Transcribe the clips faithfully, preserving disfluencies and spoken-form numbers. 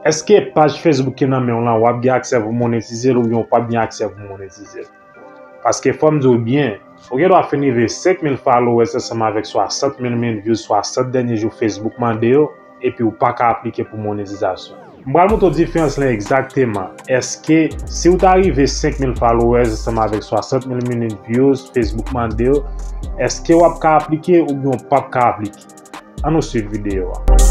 Èske paj Facebook ki nan men w lan, w ap gen aksè pou monetize l oubyen w p ap gen aksè pou monetize l? Paske fò m di w byen, ou gen dwa fin rive senk mil followers ansanm avèk swasant mil minit views, swasant dènye jou Facebook mande yo, epi w pa ka aplike pou monetizasyon. M pral montre w diferans lan egzakteman. Èske si w ta rive senk mil followers ansanm avèk swasant mil minit views Facebook mande yo, èske w ap ka aplike oubyen w p ap ka aplike? Ann nou swiv videyo a.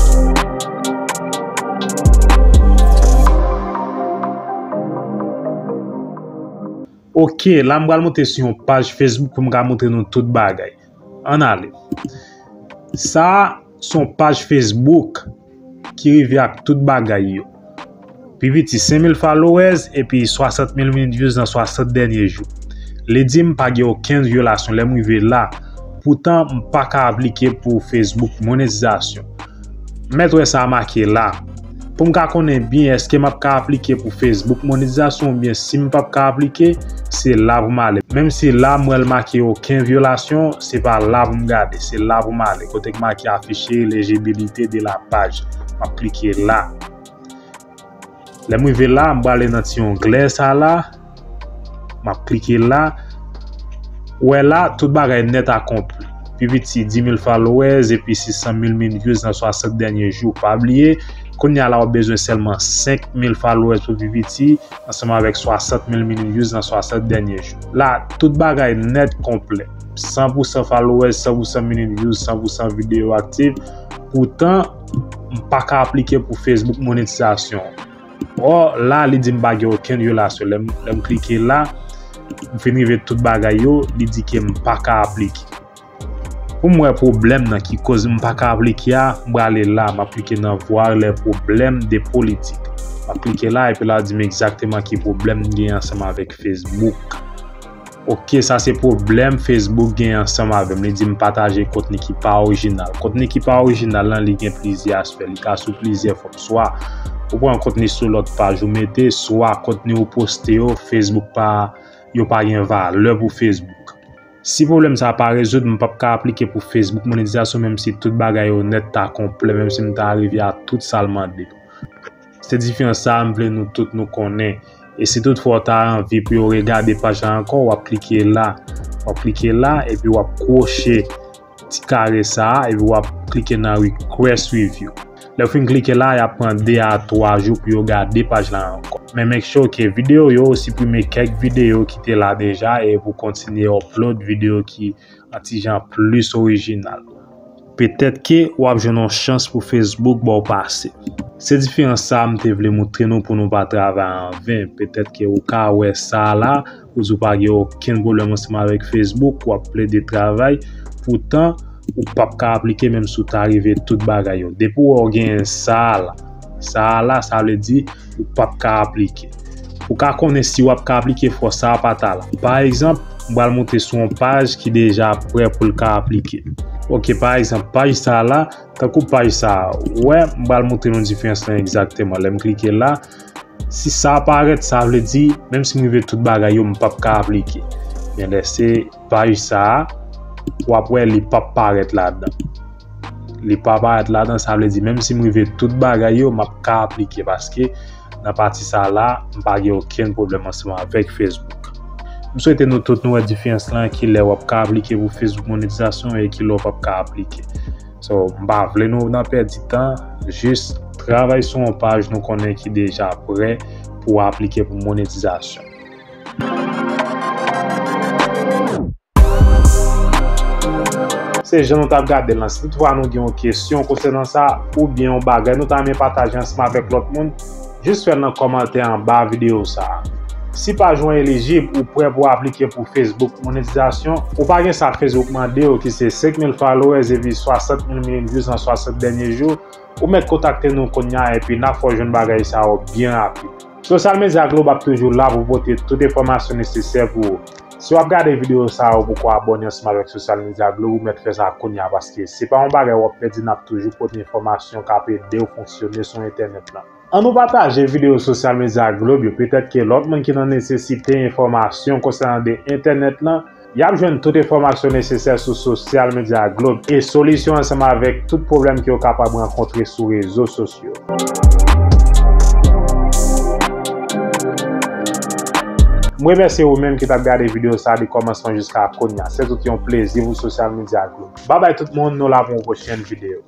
Ok, la m pral monte sou yon paj Facebook pou m ka montre nou tout bagay. Ann ale. Sa a se yon paj Facebook ki rive ak tout bagay yo. Pi piti senk mil followers epi swasant mil minit views nan swasant dènye jou. Li di m pa gen okenn vyolasyon lè m rive la. Poutan, m pa ka aplike pou Facebook monetizasyon. Mèt wè sa make la. Pou m ka konnen byen èske m ap ka aplike pou Facebook monetizasyon oubyen si m p ap ka aplike, se la pou m ale. Menm si la m wè l make okenn vyolasyon, se pa la pou m gade, se la pou m ale. Kote k make afficher l'éligibilité de la page. M ap klike la. Lè m rive la, m prale nan ti onglè sa la. M ap klike la. Ou wè la, tout bagay nèt akonpli. Pi piti dis mil followers epi sis san mil minit views nan swasant dènye jou. Pa bliye, kounye a la w ap bezwen sèlman senk mil followers pou pi piti, ansanm avèk swasant mil minit views nan swasant dènye jou. La, tout bagay nèt konplè. San pou san followers, san pou san minit views, san pou san videyo aktif. Poutan, m pa ka aplike pou Facebook monetizasyon. Ò, la, li di m pa gen okenn vyolasyon. Lè m, lè m klike la, m fin rive tout bagay yo, li di ke m pa ka aplike. Pou m wè pwoblèm nan ki koz m pa ka aplike a, m prale la, m ap klike nan voir les problèmes de politique. M ap klike la, epi la, di m egzakteman ki pwoblèm m gen ansanm avèk Facebook. Ok, sa se pwoblèm Facebook gen ansanm avè m. Li di m pataje kontni ki pa orijinal. Kontni ki pa orijinal lan, li gen plizyè aspè. Li ka sou plizyè fòm. Swa ou pran kontni sou lòt paj ou mete, swa kontni ou poste yo, Facebook pa, yo pa gen valè pou Facebook. Si pwoblèm sa a pa rezoud, m p ap ka aplike pou Facebook monetizasyon, menm si tout bagay yo nèt ta konplè, menm si m ta rive a tout sa l mande. Se diferans sa a m vle nou tout nou konnen. E si toutfwa w ta anvi pou yo regade paj la ankò, w ap klike la. W ap klike la, epi w ap kwoche ti kare sa a, epi w ap klike nan Request Review. Lè w fin klike la, y ap pran de a twa jou pou yo gade paj la ankò. Men make sure ke videyo yo, w siprime kèk videyo ki te la deja, e pou kontinye upload videyo ki an ti jan plis orijinal. Petèt ke w ap jwenn yon chans pou Facebook ba w pase. Se diferans sa a m te vle montre nou pou nou pa travay anven. Petèt ke ou ka wè sa a la, ou di w pa gen okenn pwoblèm ansanm avèk Facebook, w ap plede travay, poutan ou p ap ka aplike menm si w ta rive tout bagay yo. Depi w wè w genyen sa a la, sa a la, sa vle di ou p ap ka aplike. Pou ka konnen si w ap ka aplike, fò sa a pa ta la. Pa egzanp, m pral monte sou yon paj ki deja prè pou l ka aplike. Ok, pa egzanp, paj sa a la, tankou paj sa a, ou wè, m pral montre nou diferans lan egzakteman. Lè m klike la, si sa a parèt, sa vle di, menm si m rive tout bagay yo, m p ap ka aplike. Men lè se paj sa a, w ap wè li p ap parèt ladan. Li pa parèt ladan, sa vle di menm si m rive tout bagay yo, m ap ka aplike paske nan pati sa la, m pa gen okenn pwoblèm ansanm avèk Facebook. M swete nou tout nou wè diferans lan, kilè w ap ka aplike pou Facebook monetizasyon e kilè w p ap ka aplike. So, m pa vle nou nan pèdi tan, jis travay sou yon paj nou konnen ki deja prè pou aplike pou monetizasyon. Se jan nou t ap gade l lan. Si toutfwa nou gen yon kesyon konsènan sa, oubyen yon bagay nou ta renmen pataje ansanm avèk lòt moun, jis fè l nan kòmantè anba videyo sa a. Si paj ou an elijib, ou prè pou aplike pou Facebook monetizasyon, ou pa gen sa Facebook mande w ki se senk mil followers epi swasant mil minit views nan swasant dènye jou, ou mèt kontakte nou kounye a epi n a fè w jwenn bagay sa yo byen rapid. Social Media Globe ap toujou la pou pote tout enfòmasyon nesesè pou ou. Si w ap gade videyo sa a, ou poko abòne ansanm avèk Social Media Globe, ou mèt fè sa kounye a, paske se pa yon bagay w ap pèdi, n ap toujou pote enfòmasyon k ap ede w fonksyone sou entènèt lan. Ann nou pataje videyo Social Media Globe yo, petèt ke lòt moun ki nan nesesite enfòmasyon konsènan de entènèt lan, y ap jwenn tout enfòmasyon nesesè sou Social Media Globe e solisyon ansanm avèk tout pwoblèm ke yo kapab rankontre sou rezo sosyo. M remèsye ou menm ki t ap gade videyo sa a de kòmansman jiska kounye a. Se tout yon plezi pou Social Media Glou. Babay tout moun, nou la pou yon pwochèn videyo.